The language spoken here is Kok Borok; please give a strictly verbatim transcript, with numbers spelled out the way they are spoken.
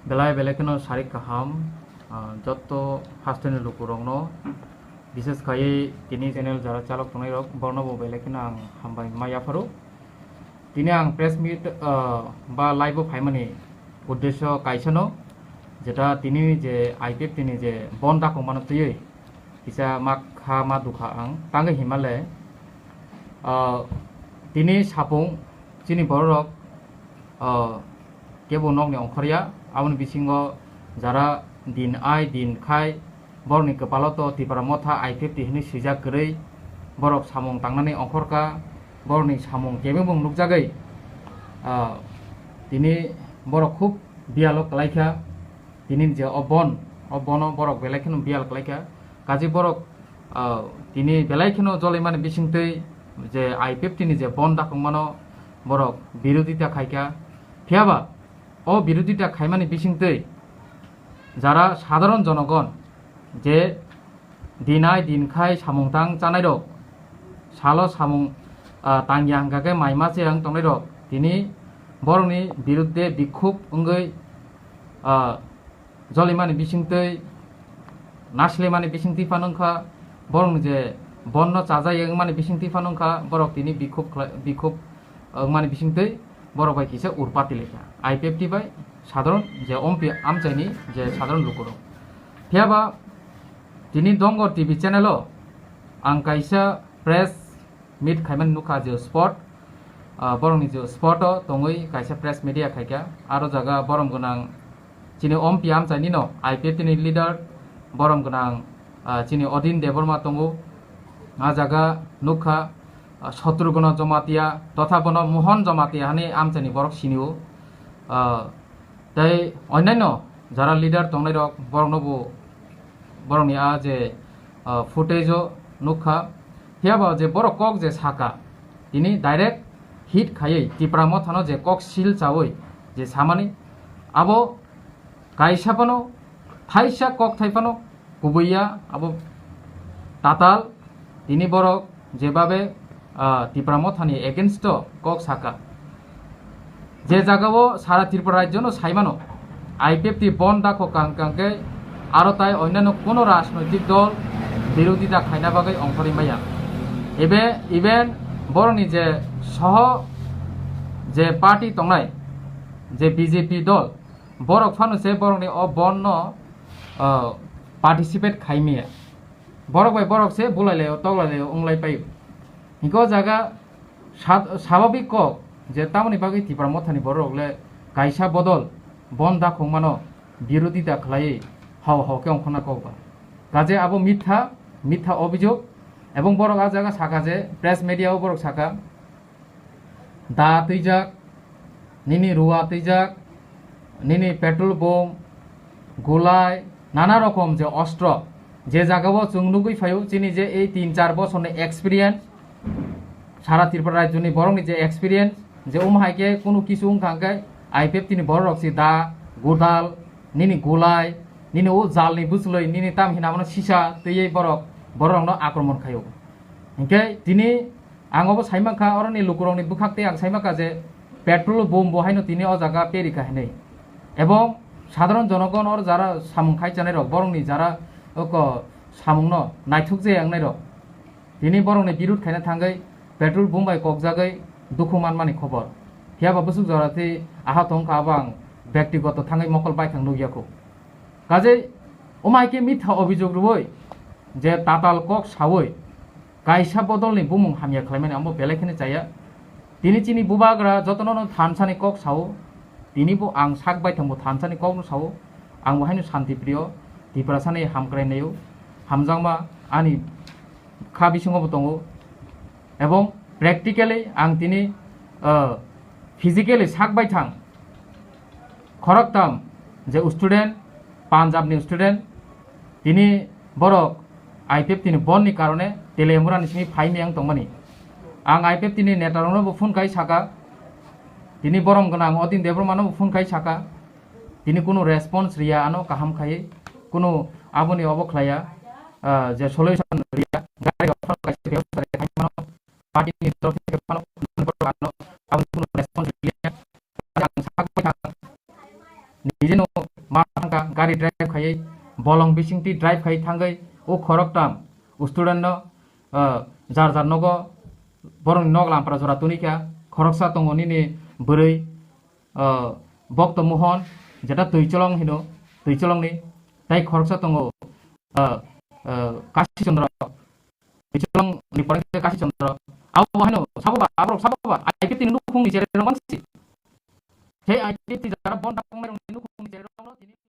Belai belai kheno sarik kaham, ah, jotto hasteni lukurokno, bises khaiwi tini channel jara chalok tongnai rok, borno bo belai kheno ang hambai ma yapharo. Tini ang press meet, ah, ba live o phaimani uddesyo kaisano, jeta tini je I P F T ni je bon dakong mano twiwi kisa ma kha ma dukha ang tangwi himale, ah, tini sapung chini bororok, ah, kebo nokni ongkhorya, aboni bisingo jara din ai din khai borokni kwpalo to Tipra Motha I P F T hinwi swijak kwrwi borok samung tangnani ongkhorkha, borokni samung kebengbo nukjagwi, ah, tini borok khub biyalo kwlaikha, tini je o bon, o bono borok belai kheno biyal kwlaikha, kaje borok, ah, tini belai kheno jolimani bisingtwi je I P F T ni je bon dakongmano borok birodita khaikha. Phiyaba o birodita khaimani bisingtwi jara sadharon jonogon je dinai dinkhai samung tang chanairok salo samung, ah, tangya hwnkha khe mai ma cheyang tongnairok tini borokni birudde bikhub wngwi, ah, jolimani bisingtwi, naslemani bisingtwi phano wngkha, borokni je bonno chajak wngmani bisingtwi phano wngkha, borok tini bikhub khlai-, bikhub wngmani bisingtwi borok bai kisa urpati lekha. I P F T bai sadharon je ompi amchaini je sadharon lukurok. Phiyaba tini Dongor T V channel o ang kaisa press meet khaimani nukha je spot, ah, borokni je spot o tongwi kaisa press media khaikha. Aro jaga borom gwnang chini ompi amchaini no I P F T ni leader borom gwnang, ah, chini Odin Debbarma tongo. A jaga nukha, ah, Shatrughono Jamatia totha bono Mohon Jamatia hani amchaini borok sinio. Ah, tei onyaino jara leader tongnairok borokno bo borokni a je, ah, footage o nukha. Phiyaba je borok kok je saka, tini direct hit khaiwi Tipra Mothano je kok sil chawi je samani, abo kaisa phano thaisa kok thai phano kubui ya, abo tatal. Tini borok jebabe, ah, Tipra Mothani against o kok saka. Je jagao sara Tripura rajyono saimano, I P F T bon dakho kang kang khe aro tai onyaino kuno rajnoitik dol birodita khaina bagwi ongkhorwi maya. Ebe, even borokni je soho je party tongnai, je B J P dol, borok phano se borokni o bon no, ah, participate khai maya. Borok bai borok se bulai laio, toklai laio, wnglai paio. Hinkhe o jaga sa-, sababik kok je tamoni bagwi Tipra Mothani borok le kaisa bodol bon dakhongmano birodita khlaiwi hao hao khe ongkhorna kok ba. Kaje abo mitha, mitha obijog, ebong borok a jaga saka je press media o borok saka, da twijak, nini rua twijak, nini petrol bomb, gulai, nana rokom je ostro, je jagao chwng nugwi phaio, chini je ei tin char bosorni experience, sara Tripura rajyoni borokni je experience, je omo hai khe kunu kisu wngkha hwnkhe I P F T ni borok rok si da, gudal, nini gulai, nini o jalni bwchlwi, nini tam hinamano sisa twiwi borok, borok rokno akromon khaio. Hinkhe tini ang obo saimankha, oroni lukurokni bwkhak tei ang saimankha je petrol bomb bo haino tini o jaga perikha hinwi. Ebong sadharon jonogon or jara samung khai chanai rok, borokni jara oko samungno naithok je wngnai rok, tini borokni birud khaina thangwi petrol bomb bai kokjagwi dukhu manmani khobor. Phiyaba bwswk jora tei aha tongkha abo ang bektigoto thangwi mokol baithang nukya kho. Kaje omo hai khe mitha obijog rwui je tatal kok saui kaisa bodolni bumung hamya khlaimani amo belai kheno chaya. Tini chini bubagra jotono no thansani kok sao, tini bo ang sak baithangbo thansani kokno sao, ang bo haino shanti priyo, Tiprasani hamkrai naio, hamjakma ani kha bisingo bo tongo, ebong practically ang tini, ah, physically sak baithang khoroktam je student, Punjab ni student, tini borok I P F T ni bon ni karone Teliamura ni simi phai miyang tongmani. Ang I P F T ni neta rokno bo phone khai saka, tini borom gwnang Odin Debbarma no bo phone khai saka, tini kunu response riya ano kaham khai, kunu aboni obo khlaiya, ah, je solution riya, gari rok phano kaisa bebosta khai mano. Party ni torof theke phano ano aboni kunu response riya. Ang sak baithang, nije no gari drive khaiwi, bolong bisingtwi drive khai thangwi, o khoroktam student no, ah, jar jar nogo borokni nok lampra jora tuni kha, khoroksa tongo nini bwrwi, ah, Bhokto Mohon, jeta Twicholong hino, Twicholongni, tai khoroksa tongo, ah, ah, Kasi Chandra, Twicholongni pore khe Kasi Chandra. Abo haino sabo ba, aborok sabo ba, I P F T ni nukhungni chererok bangsi. He I P F T jara bon ta kongmai rok